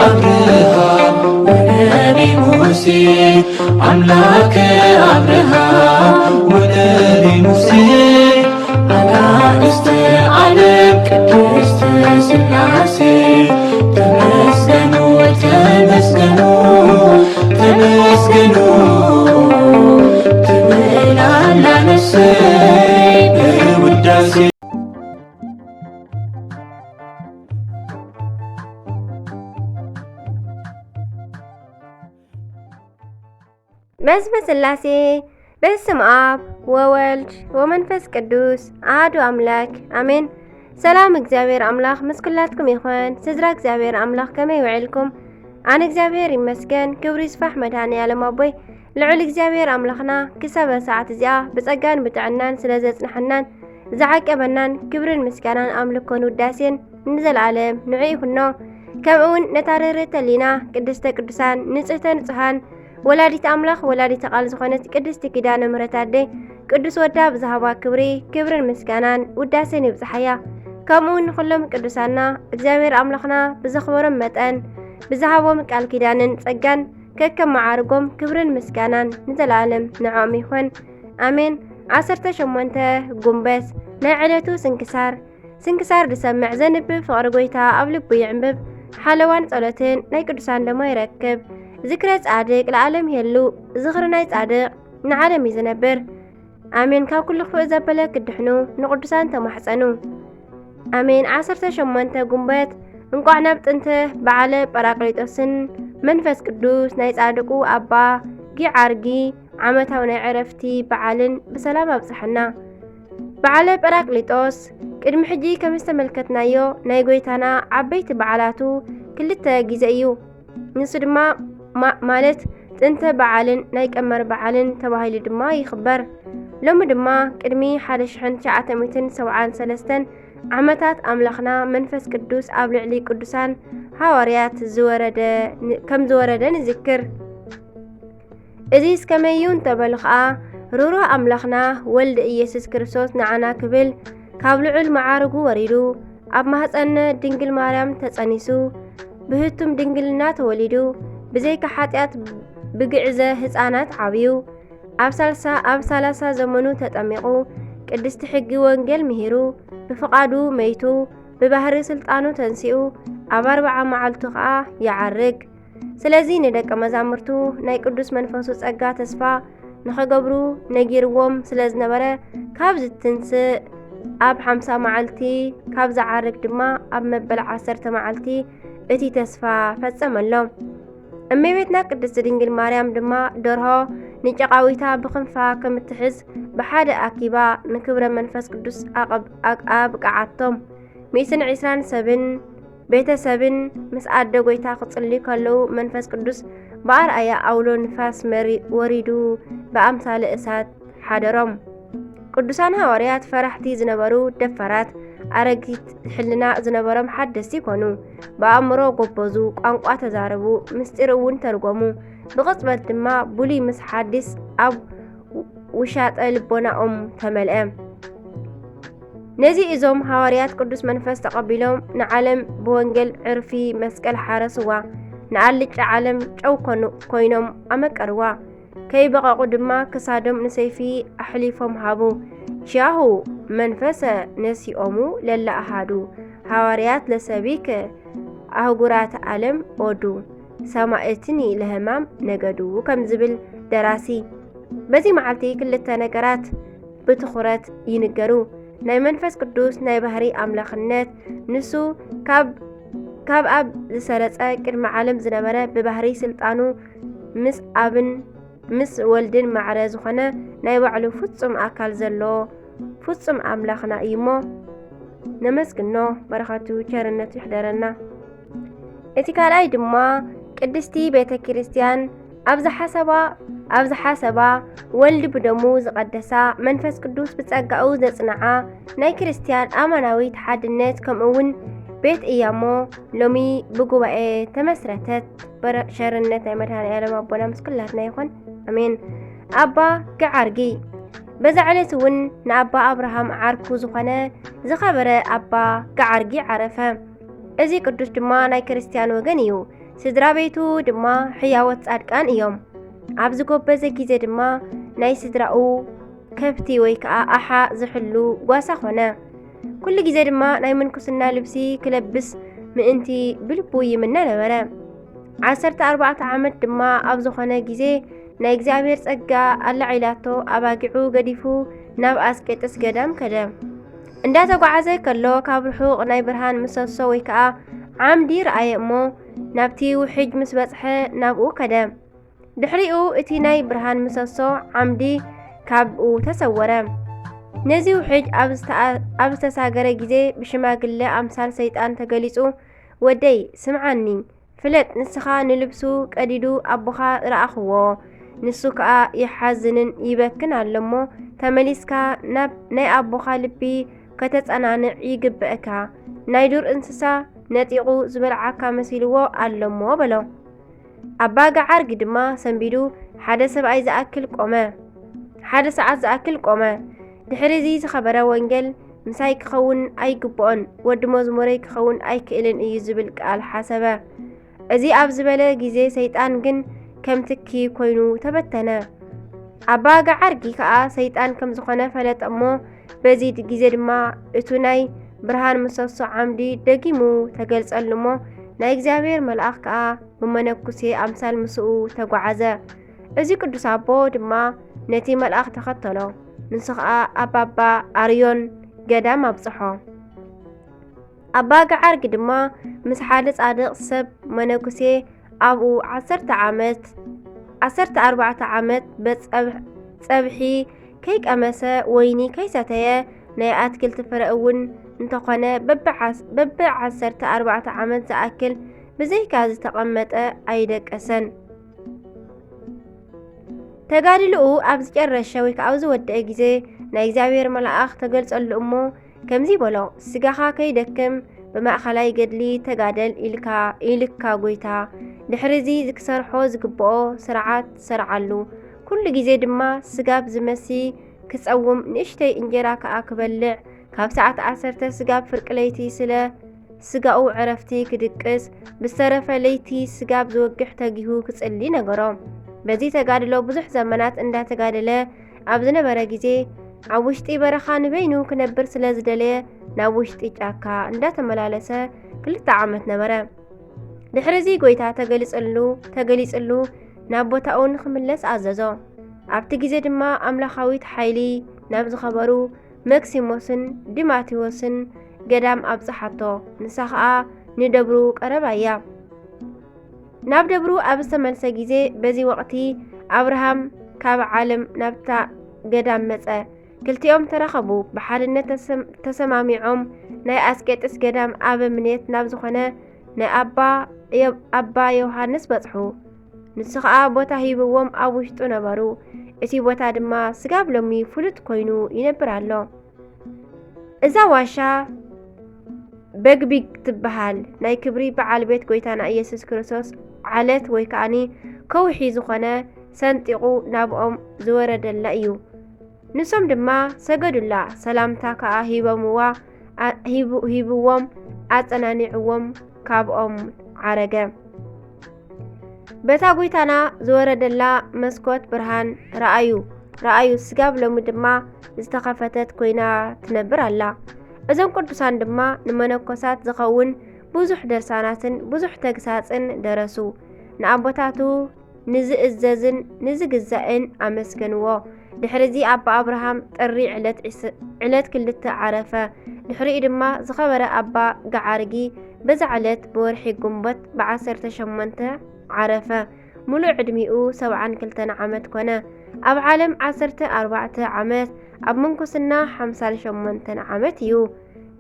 አብርሃም ወነቢ ሙሴ፣ አምላከ አብርሃም ወነቢ ሙሴ፣ አጋእዝተ ዓለም ቅድስት ሥላሴ፣ ተመስገኑ፣ ተመስገኑ፣ ተመስገኑ ትብል ኣላ ነፍሰይ በውዳሴ። በስመ ሥላሴ፣ በስም አብ ወወልድ ወመንፈስ ቅዱስ አሐዱ አምላክ አሜን። ሰላም እግዚኣብሔር ኣምላኽ ምስ ኩላትኩም ይኹን። ስድራ እግዚኣብሔር ኣምላኽ ከመይ ውዒልኩም? ኣነ እግዚኣብሔር ይመስገን፣ ክብሪ ይስፋሕ መድኃኔ ዓለም ኣቦይ። ልዑል እግዚኣብሔር ኣምላኽና ክሳብ ሰዓት እዚኣ ብጸጋን ብጥዕናን ስለ ዘጽንሐናን ዝዓቀበናን ክብርን ምስጋናን ኣምልኮን ውዳሴን ንዘለዓለም ንዑ ይኹኖ። ከምኡ እውን ነታ ርህርህተ ህሊና ቅድስተ ቅዱሳን ንጽህተ ንጹሃን ወላዲት ኣምላኽ ወላዲተ ቃል ዝኾነት ቅድስቲ ኪዳነ ምሕረት ኣደይ ቅዱስ ወዳ ብዝሃባ ክብሪ ክብርን ምስጋናን ውዳሴን ይብጽሓያ። ከምኡ እውን ንኹሎም ቅዱሳና እግዚኣብሔር ኣምላኽና ብዘኽበሮም መጠን ብዝሃቦም ቃል ኪዳንን ጸጋን ከከም መዓርጎም ክብርን ምስጋናን ንዘለዓለም ንዕኦም ይኹን። ኣሜን። ዓሰርተ ሸሞንተ ጉንበት ናይ ዕለቱ ስንክሳር። ስንክሳር ዝሰምዕ ዘንብብ ፍቕሪ ጐይታ ኣብ ልቡ ይዕንብብ። ሓለዋን ጸሎትን ናይ ቅዱሳን ደማ ይረክብ። ዝክረ ጻድቅ ለዓለም ይሄሉ። ዝኽሪ ናይ ጻድቅ ንዓለም እዩ ዝነብር። ኣሜን። ካብ ኩሉ ክፉእ ዘበለ ክድሕኑ ንቅዱሳን ተማሕጸኑ። ኣሜን። ዓሰርተ ሸሞንተ ጉንበት እንቋዕ ናብ ጥንተ በዓለ ጳራቅሊጦስን መንፈስ ቅዱስ ናይ ጻድቁ ኣባ ጊዓርጊ ዓመታዊ ናይ ዕረፍቲ በዓልን ብሰላም ኣብጽሐና። በዓለ ጳራቅሊጦስ ቅድሚ ሕጂ ከም ዝተመልከትናዮ ናይ ጐይታና ዓበይቲ በዓላቱ ክልተ ግዜ እዩ። ንሱ ድማ ማ-፣ ማለት ጥንተ በዓልን ናይ ቀመር በዓልን ተባሂሉ ድማ ይኽበር። ሎሚ ድማ ቅድሚ ሓደ ሽሕን ትሽዓተ ሚእትን ሰብዓን ሰለስተን ዓመታት ኣምላኽና መንፈስ ቅዱስ ኣብ ልዕሊ ቅዱሳን ሃዋርያት ዝወረደ ን-፣ ከም ዝወረደ ንዝክር። እዚስ ከመይ እዩ እንተበሉ ኸኣ፣ ርህሩህ ኣምላኽና ወልድ ኢየሱስ ክርስቶስ ንዓና ክብል ካብ ልዑል መዓርጉ ወሪዱ፣ ኣብ ማህጸነ ድንግል ማርያም ተጸኒሱ፣ ብህቱም ድንግልና ተወሊዱ፣ ብዘይካ ሓጢኣት ብግዕዘ ህጻናት ዓብዩ፣ ኣብ ሳልሳ-፣ ኣብ ሰላሳ ዘመኑ ተጠሚቑ፣ ቅድስቲ ሕጊ ወንጌል ምሂሩ፣ ብፍቓዱ መይቱ፣ ብባህሪ ስልጣኑ ተንሲኡ፣ ኣብ ኣርብዓ መዓልቱ ኸኣ ይዓርግ። ስለዚ ንደቀ መዛሙርቱ ናይ ቅዱስ መንፈሱ ጸጋ ተስፋ ንኸገብሩ ነጊርዎም ስለ ዝነበረ፣ ካብ ዝትንስእ ኣብ ሓምሳ መዓልቲ፣ ካብ ዝዓርግ ድማ ኣብ መበል ዓሰርተ መዓልቲ እቲ ተስፋ ፈጸመሎም። እመቤትና ቅድስቲ ድንግል ማርያም ድማ ደርሆ ንጨቓዊታ ብኽንፋ ከም እትሕዝ ብሓደ ኣኪባ ንክብረ መንፈስ ቅዱስ ኣቐብ-፣ ኣቅ-፣ ኣብቅዓቶም። ሚእትን ዕስራን ሰብን ቤተሰብን ምስ ኣደ ጐይታ ክጽልዩ ከለዉ፣ መንፈስ ቅዱስ ብኣርኣያ ኣውሎ ንፋስ መሪ-፣ ወሪዱ ብኣምሳለ እሳት ሓደሮም። ቅዱሳን ሃዋርያት ፈራሕቲ ዝነበሩ ደፋራት፣ ኣረጊት ሕልና ዝነበሮም ሓደስቲ ኮኑ። ብኣእምሮ ጎበዙ፣ ቋንቋ ተዛረቡ፣ ምስጢር እውን ተርጎሙ። ብቕጽበት ድማ ብሉይ ምስ ሓዲስ ኣብ ውሻጠ ልቦናኦም ተመልአ። ነዚ እዞም ሃዋርያት ቅዱስ መንፈስ ተቐቢሎም ንዓለም ብወንጌል ዕርፊ መስቀል ሓረስዋ፣ ንኣልጫ ዓለም ጨው ኮኑ-፣ ኮይኖም ኣመቀርዋ። ከይበቐቑ ድማ ክሳዶም ንሰይፊ ኣሕሊፎም ሃቡ። ቺያሁ መንፈሰ ነሲኦሙ ለለ ኣሃዱ ሃዋርያት ለሰቢክ ኣህጉራት ዓለም ኦዱ ሰማእትኒ ለህማም ነገዱ ከም ዝብል ደራሲ። በዚ መዓልቲ ክልተ ነገራት ብትኹረት ይንገሩ። ናይ መንፈስ ቅዱስ ናይ ባህሪ ኣምላኽነት፣ ንሱ ካብ፣ ካብ ኣብ ዝሰረጸ ቅድሚ ዓለም ዝነበረ ብባህሪ ስልጣኑ ምስ ኣብን ምስ ወልድን ማዕረ ዝኾነ ናይ ባዕሉ ፍጹም ኣካል ዘሎ ፍጹም ኣምላኽና እዩ እሞ ነመስግኖ። በረኸቱ ቸርነቱ ይሕደረና። እቲ ካልኣይ ድማ ቅድስቲ ቤተ ክርስቲያን ኣብ ዝሓሰባ፣ ኣብ ዝሓሰባ ወልድ ብደሙ ዝቐደሳ መንፈስ ቅዱስ ብጸጋኡ ዘጽንዓ ናይ ክርስቲያን ኣማናዊት ሓድነት ከምኡ እውን ቤት እያ እሞ ሎሚ ብጉባኤ ተመስረተት። በረ-፣ ሸርነት ናይ መድኃኔ ዓለም ኣቦና ምስ ኩላትና ይኹን። ኣሜን። ኣባ ገዓርጊ። በዛ ዕለት እውን ንኣባ ኣብርሃም ዓርኩ ዝኾነ ዝኸበረ ኣባ ገዓርጊ ዓረፈ። እዚ ቅዱስ ድማ ናይ ክርስቲያን ወገን እዩ። ስድራ ቤቱ ድማ ሕያዎት ጻድቃን እዮም። ኣብ ዝጎበዘ ግዜ ድማ ናይ ስድራኡ ከብቲ ወይ ከኣ ኣሓ ዝሕሉ ጓሳ ኾነ። ኩሉ ግዜ ድማ ናይ ምንኩስና ልብሲ ክለብስ ምእንቲ ብልቡ ይምነ ነበረ። ዓሰርተ ኣርባዕተ ዓመት ድማ ኣብ ዝኾነ ግዜ ናይ እግዚኣብሔር ጸጋ ኣላዒላቶ ኣባጊዑ ገዲፉ ናብ ኣስቄጥስ ገዳም ከደ። እንዳተጓዓዘ ከሎ ካብ ርሑቕ ናይ ብርሃን ምሰሶ ወይ ከኣ ዓምዲ ረኣየ እሞ ናብቲ ውሕጅ ምስ በጽሐ ናብኡ ከደ። ድሕሪኡ እቲ ናይ ብርሃን ምሰሶ ዓምዲ ካብኡ ተሰወረ። ነዚ ውሕጅ ኣብ ዝተኣ-፣ ኣብ ዝተሳገረ ግዜ ብሽማግለ ኣምሳል ሰይጣን ተገሊጹ፣ "ወደይ፣ ስምዓኒ፣ ፍለጥ፣ ንስኻ ንልብሱ ቀዲዱ ኣቦኻ ረኣኽዎ፣ ንሱ ከኣ ይሓዝንን ይበክን ኣሎ እሞ፣ ተመሊስካ ናብ ናይ ኣቦኻ ልቢ ከተጸናንዕ ይግበእካ። ናይ ዱር እንስሳ ነጢቑ ዝበልዓካ መሲልዎ ኣሎ እሞ" በሎ። ኣባ ገዓርጊ ድማ ሰንቢዱ ሓደ ሰብኣይ ዝኣክል ቆመ። ሓደ ሰዓት ዝኣክል ቆመ። ድሕሪ እዚ ዝኸበረ ወንጌል ምሳይ ክኸውን ኣይግብኦን፣ ወዲ መዝሙረይ ክኸውን ኣይክእልን እዩ ዝብል ቃል ሓሰበ። እዚ ኣብ ዝበለ ግዜ ሰይጣን ግን ከም ትኪ ኮይኑ ተበተነ። ኣባ ገዓርጊ ከኣ ሰይጣን ከም ዝኾነ ፈለጠ እሞ በዚ ድ-፣ ግዜ ድማ እቱ ናይ ብርሃን ምሰሶ ዓምዲ ደጊሙ ተገልጸሉ እሞ ናይ እግዚኣብሔር መልኣኽ ከኣ ብመነኩሴ ኣምሳል ምስኡ ተጓዓዘ። እዚ ቅዱስ ኣቦ ድማ ነቲ መልኣኽ ተኸተሎ። ንሱ ኸኣ ኣብ ኣባ ኣርዮን ገዳም ኣብጽሖ። ኣባ ገዓርጊ ድማ ምስ ሓደ ጻድቕ ሰብ መነኩሴ ኣብኡ ዓሰርተ ዓመት፣ ዓሰርተ ኣርባዕተ ዓመት በጸብ-፣ ጸብሒ ከይቀመሰ ወይኒ ከይሰተየ ናይ ኣትክልቲ ፍረ እውን እንተኾነ በብዓስ-፣ በብዓሰርተ ኣርባዕተ ዓመት ዝኣክል ብዘይካ ዝተቐመጠ ኣይደቀሰን። ተጋድልኡ ኣብ ዝጨረሸ ወይ ከዓ ኣብ ዝወደአ ግዜ ናይ እግዚኣብሔር መልኣኽ ተገልጸሉ እሞ ከምዚ በሎ፣ "ስጋኻ ከይደክም ብማእኸላይ ገድሊ ተጋደል ኢልካ፣ ኢልካ ጎይታ። ድሕሪ እዚ ክሰርሖ ዝግብኦ ስርዓት ሰርዓሉ። ኩሉ ግዜ ድማ ስጋብ ዝመሲ ክጸውም፣ ንእሽተይ እንጀራ ከኣ ክበልዕ፣ ካብ ሰዓት ዓሰርተ ስጋብ ፍርቂ ለይቲ ስለ ስጋኡ ዕረፍቲ ክድቅስ፣ ብዝተረፈ ለይቲ ስጋብ ዝወግሕ ተጊሁ ክጽሊ ነገሮ። በዚ ተጋድሎ ብዙሕ ዘመናት እንዳተጋደለ ኣብ ዝነበረ ግዜ፣ ኣብ ውሽጢ በረኻ ንበይኑ ክነብር ስለ ዝደለየ፣ ናብ ውሽጢ ጫካ እንዳተመላለሰ ክልተ ዓመት ነበረ። ድሕሪ እዚ ጎይታ ተገሊጽሉ፣ ተገሊጽሉ ናብ ቦታኡ ንኽምለስ ኣዘዞ። ኣብቲ ግዜ ድማ ኣምላኻዊት ሓይሊ ናብ ዝኸበሩ መክሲሞስን ዲማቴዎስን ገዳም ኣብጽሓቶ። ንሳ ኸኣ ንደብሩ ቀረባ እያ። ናብ ደብሩ ኣብ ዝተመልሰ ግዜ፣ በዚ ወቕቲ ኣብርሃም ካብ ዓለም ናብታ ገዳም መጸ። ክልቲኦም ተራኸቡ። ብሓድነት ተሰም-፣ ተሰማሚዖም ናይ ኣስቄጥስ ገዳም ኣበምኔት ናብ ዝኾነ ናይ ኣባ ዮ-፣ ኣባ ዮሃንስ በጽሑ። ንሱ ኸኣ ቦታ ሂብዎም ኣብ ውሽጡ ነበሩ። እቲ ቦታ ድማ ስጋብ ሎሚ ፍሉጥ ኮይኑ ይነብር ኣሎ። እዛ ዋሻ በግቢግ ትበሃል። ናይ ክብሪ በዓል ቤት ጎይታና ኢየሱስ ክርስቶስ ዓለት ወይ ከኣኒ ከውሒ ዝኾነ ሰንጢቑ ናብኦም ዝወረደላ እዩ። ንሶም ድማ ሰገዱላ፣ ሰላምታ ከኣ ሂቦምዋ፣ ኣ-፣ ሂቡ-፣ ሂብዎም፣ ኣጸናኒዕዎም፣ ካብኦም ዓረገ። በታ ጎይታና ዝወረደላ መስኮት ብርሃን ረኣዩ፣ ረኣዩ፣ ስጋብ ሎሚ ድማ ዝተኸፈተት ኮይና ትነብር ኣላ። እዞም ቅዱሳን ድማ ንመነኮሳት ዝኸውን ብዙሕ ድርሳናትን ብዙሕ ተግሳጽን ደረሱ። ንኣቦታቱ ንዝእዘዝን ንዝግዛእን ኣመስገንዎ። ድሕሪ እዚ ኣባ ኣብርሃም ጥሪ ዕለት ዒስ-፣ ዕለት ክልተ ዓረፈ። ድሕሪኡ ድማ ዝኸበረ ኣባ ገዓርጊ በዛ ዕለት ብወርሒ ግንቦት ብዓሰርተ ሸሞንተ ዓረፈ። ሙሉእ ዕድሚኡ ሰብዓን ክልተን ዓመት ኮነ። ኣብ ዓለም ዓሰርተ ኣርባዕተ ዓመት፣ ኣብ ምንኩስና ሓምሳን ሸሞንተን ዓመት እዩ።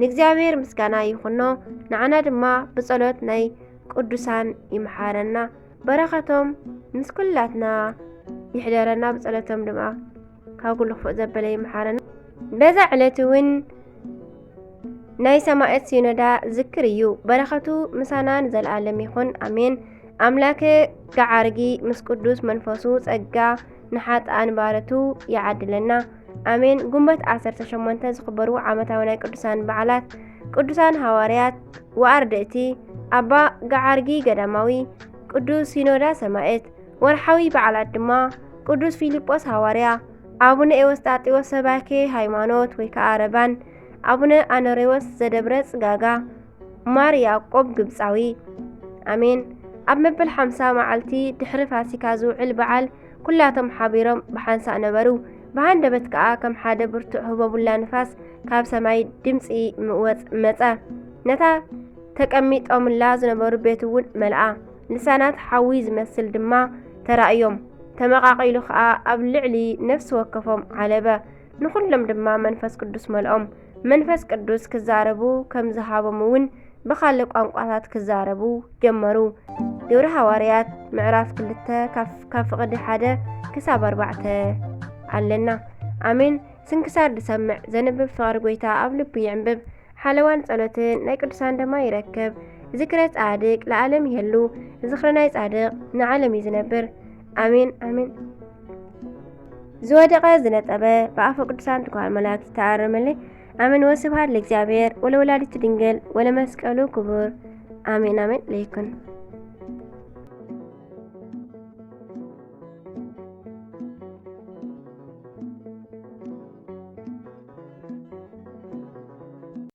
ንእግዚኣብሔር ምስጋና ይኹኖ፣ ንዓና ድማ ብጸሎት ናይ ቅዱሳን ይምሓረና። በረኸቶም ምስ ኩላትና ይሕደረና፣ ብጸሎቶም ድማ ካብ ኩሉ ክፉእ ዘበለ ይምሓረና። በዛ ዕለት እውን ናይ ሰማእት ሲኖዳ ዝክር እዩ። በረኸቱ ምሳና ንዘለኣለም ይኹን፣ ኣሜን። ኣምላከ ገዓርጊ ምስ ቅዱስ መንፈሱ ጸጋ ንሓጥኣን ባረቱ ይዓድለና፣ ኣሜን። ግንቦት ዓሰርተ ሸሞንተ ዝኽበሩ ዓመታዊ ናይ ቅዱሳን በዓላት፣ ቅዱሳን ሃዋርያት ወኣርድእቲ፣ ኣባ ገዓርጊ ገዳማዊ፣ ቅዱስ ሲኖዳ ሰማዕት። ወርሓዊ በዓላት ድማ ቅዱስ ፊልጶስ ሃዋርያ፣ ኣቡነ ኤዎስጣቴዎስ ሰባኬ ሃይማኖት ወይ ከዓ ረባን፣ ኣቡነ ኣኖሬዎስ ዘደብረ ጽጋጋ፣ ማር ያዕቆብ ግብጻዊ። ኣሜን። ኣብ መበል ሓምሳ መዓልቲ ድሕሪ ፋሲካ ዝውዕል በዓል ኩላቶም ሓቢሮም ብሓንሳእ ነበሩ። ብሃንደበት ከኣ ከም ሓደ ብርቱዕ ህቦቡላ ንፋስ ካብ ሰማይ ድምጺ ምወጽ-፣ መጸ። ነታ ተቀሚጦምላ ዝነበሩ ቤት እውን መልኣ። ልሳናት ሓዊ ዝመስል ድማ ተራእዮም። ተመቓቒሉ ከኣ ኣብ ልዕሊ ነፍሲ ወከፎም ዓለበ። ንኹሎም ድማ መንፈስ ቅዱስ መልኦም። መንፈስ ቅዱስ ክዛረቡ ከም ዝሃቦም እውን ብኻልእ ቋንቋታት ክዛረቡ ጀመሩ። ግብሪ ሃዋርያት ምዕራፍ ክልተ ካብ፣ ካብ ፍቕዲ ሓደ ክሳብ ኣርባዕተ ኣለና። ኣሜን። ስንክሳር ዝሰምዕ ዘንብብ ፍቕሪ ጎይታ ኣብ ልቡ ይዕንብብ። ሓለዋን ጸሎትን ናይ ቅዱሳን ደማ ይረክብ። ዝክረ ጻድቅ ለዓለም ይሄሉ። ዝኽሪ ናይ ጻድቅ ንዓለም እዩ ዝነብር። ኣሜን፣ ኣሜን። ዝወደቐ ዝነጠበ ብኣፈ ቅዱሳን ትጉሃን መላእክት ይተኣረመለይ። ኣሜን። ወስብሐት ለእግዚኣብሔር ወለወላዲቱ ድንግል ወለመስቀሉ ክቡር። ኣሜን፣ ኣሜን። ለይኩን።